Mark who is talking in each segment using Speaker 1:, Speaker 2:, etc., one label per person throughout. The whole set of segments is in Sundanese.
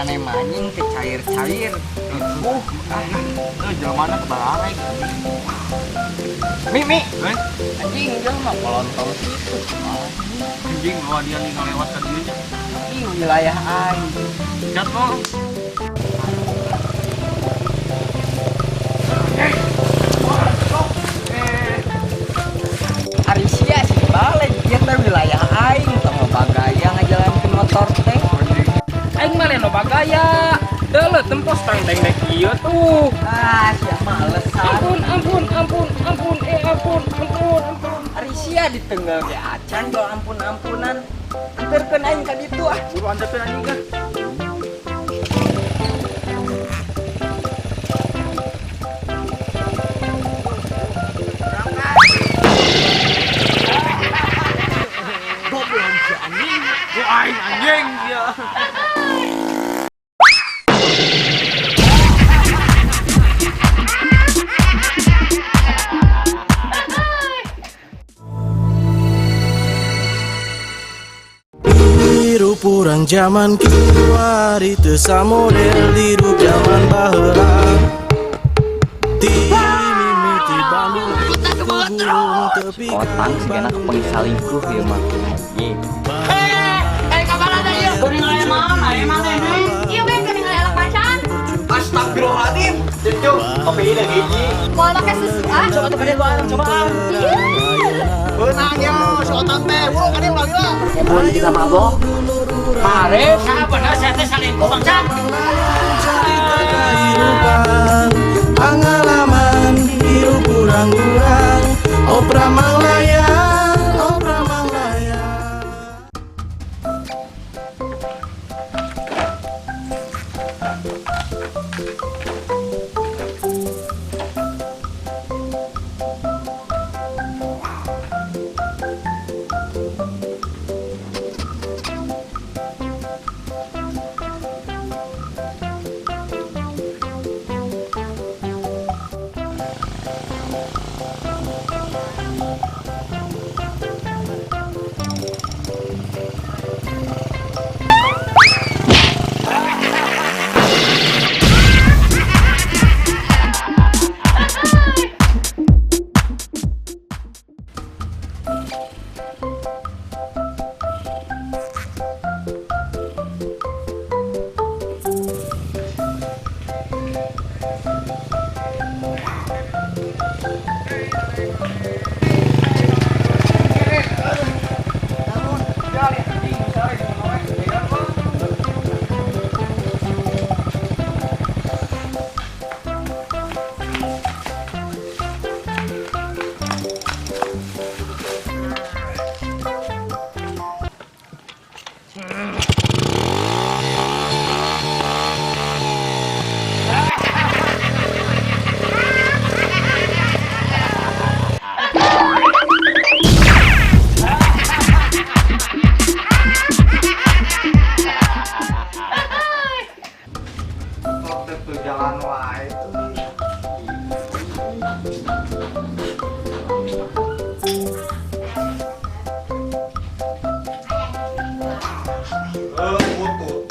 Speaker 1: Maneh mah anjing teu cair-cair.
Speaker 2: Eh, jelema mana kebalarek.
Speaker 1: Mi mi.
Speaker 2: Eh,
Speaker 1: Anjing jelema kolontong kitu.
Speaker 2: Anjing bawa dia nih ngalewat ka dieu nya.
Speaker 1: Ih, wilayah aing.
Speaker 2: Cat lo.
Speaker 1: Ari sia sih balik ieu teh wilayah aing tong loba gaya ngajalankeun motor teh.
Speaker 3: Aing mah lain loba gaya. Deuleu tempos tang dengdek ieu tuh.
Speaker 1: Ah, sia malesan.
Speaker 3: Ampun, ampun, ampun, ampun, eh ampun, ampun, ampun.
Speaker 1: Ari sia ditenggel ge acan jual ampun-ampunan. Anterkeun aing ka ditu ah.
Speaker 2: Buru anterkeun anjing ah. Goblok si anjing. Ku aing anjing sia.
Speaker 4: Hirup urang zaman kiwari teu samodel hirup zaman baheula. Ti mimiti Bandung gunung tepi
Speaker 1: Kotang sigana kepengen salingkuh ieu mah. Anjing.
Speaker 5: Iya, Beb, ketinggalan elak macan.
Speaker 1: Astagfirullahaladzim. Cucu, kopi ini hiji.
Speaker 5: Mau pakai susu ah?
Speaker 1: Coba tuh kalian coba.
Speaker 5: Iya.
Speaker 1: Beunang yo, si Otang teh. Buru kalian ulah gila. Mun kita mabok. Mare,
Speaker 3: Sabenerna sia teh salingkuh bangsa.
Speaker 4: Kehidupan pengalaman hirup urang-urang opra manglayang opra manglayang.
Speaker 2: Tuh jalan wae. Eh, butut.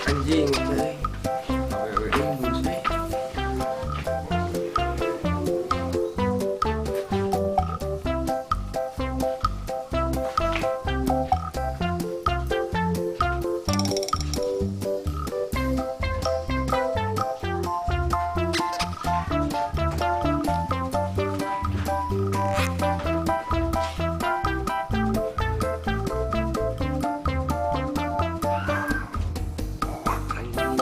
Speaker 3: Anjing, euy. Awewe embus euy. Anjing.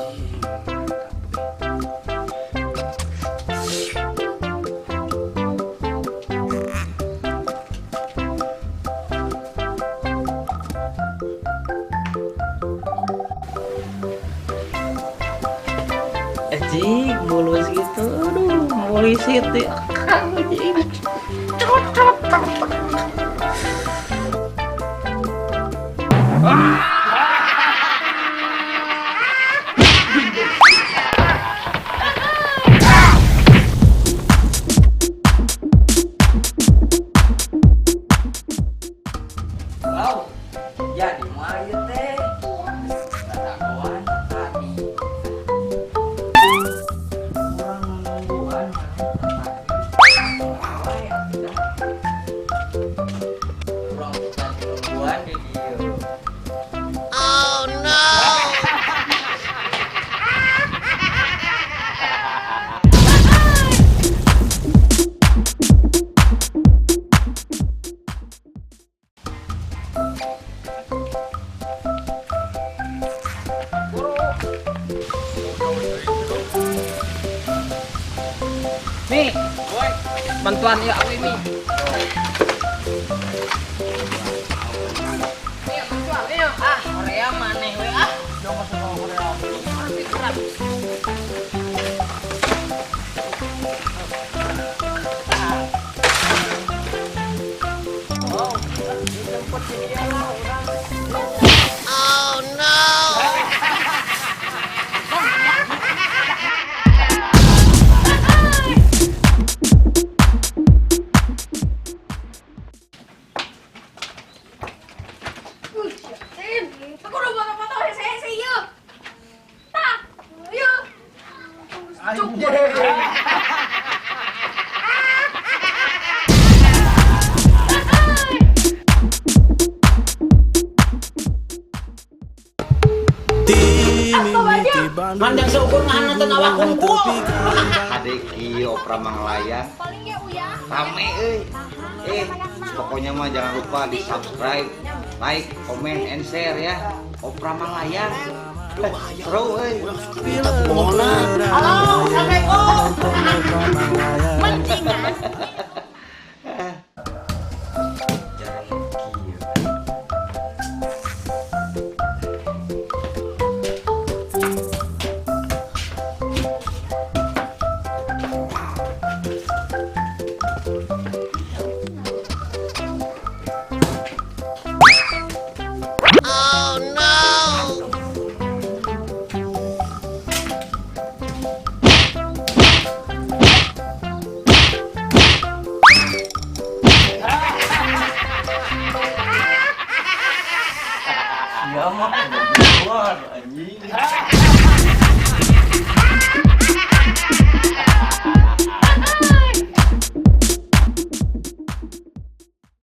Speaker 3: Anjing mulus gitu. Aduh, polisi teh. Anjing. Cocok. Wow, jadi mah ieu teh. Tatagoan tadi. Urang nungguan maneh tadi. Urang tadi nungguan di dieu.
Speaker 5: Oh no.
Speaker 3: Nih, bantuan ya awi mi. Nih, bantuan ya. Ah, Korea maneh we ah. Masih berat. Oh, dijemput si dia lah urang.
Speaker 5: Oh no. Aku udah foto-foto hese-hese ieu. Tah, ieu.
Speaker 2: Anjing.
Speaker 1: Mandang seukur ngahanatan awak kumpul.
Speaker 6: Ade kieu Opra Manglayang
Speaker 5: Paling ge uyah.
Speaker 6: Rame euy. Pokoknya mah jangan lupa di subscribe, like, comment, and share ya. Opra Manglayang. Seru euy.
Speaker 1: Halo, assalamualaikum.
Speaker 5: Mendingan
Speaker 3: Jarang kieu.
Speaker 5: Oh no.
Speaker 2: Sia mah keluar anjing.